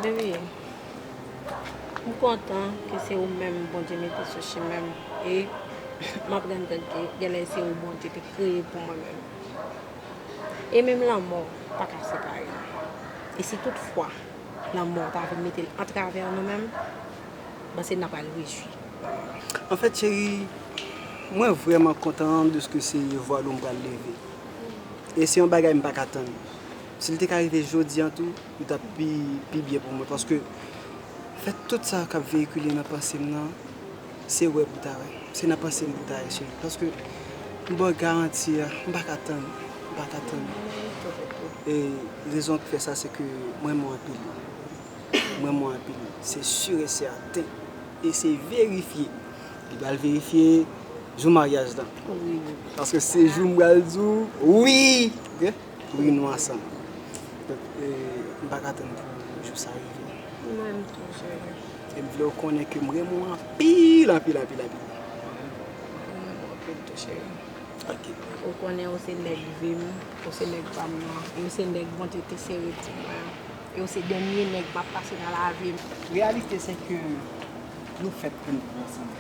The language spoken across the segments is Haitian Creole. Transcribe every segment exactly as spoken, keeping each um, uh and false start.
Baby, m kontan ke se ou menm Bondye mete sou chimen m. E m aprann ke genlè se ou Bondye te kreye pou mwen menm. E menm lanmò pa ka separe nou. E si toutfwa lanmò ta vin mete l antravè nou menm, m panse n ta pral rejwi. Anfèt, cheri, mwen vrèman kontan de ce que se vwa nou m pral leve. E se yon bagay m pa ka tann. Si l te ka rive jodi a tou, li t ap pi, pi byen pou mwen. Paske fè tout sa k ap veyikile nan panse m nan, se wè pou ta wè. Se nan panse m pou ta wè, cheri. Paske m ba w garanti a, m pa ka tann. M pa ka tann. E rezon ki fè sa, se ke m renmen w anpil. M renmen w anpil. Se si e sèten. E se verifye. Li pral verifye jou maryaj lan. Wi. Paske se jou m pral di w, wi! Ok? Wi, nou ansanm. Donk, e, m pa ka tann pou jou sa rive. Mwen menm tou, cheri. E m vle w konnen ke m renmen w anpil, anpil, anpil, anpil. Mwen renmen w anpil tou, cheri. Ok. Ou konnen ou se nèg vi m, ou se nèg pa m nan, e ou se nèg Bondye te sere pou mwen an. E ou se dènye nèg m ap pase nan lavi m. Reyalite se ke nou fèt pou n viv ansanm.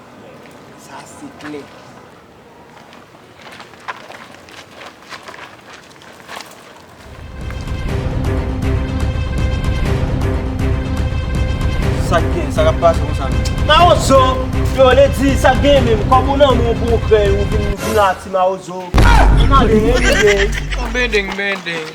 Sa se klè. Sa k gen? Sa k ap pase konsa menm? Mawozo! Yo, Lady, sa k gen menm? Kòm ou nan men w pou w krèy, ou vin, vin ati Mawozo. Tande, anyway. Yon bendeng, bendeng.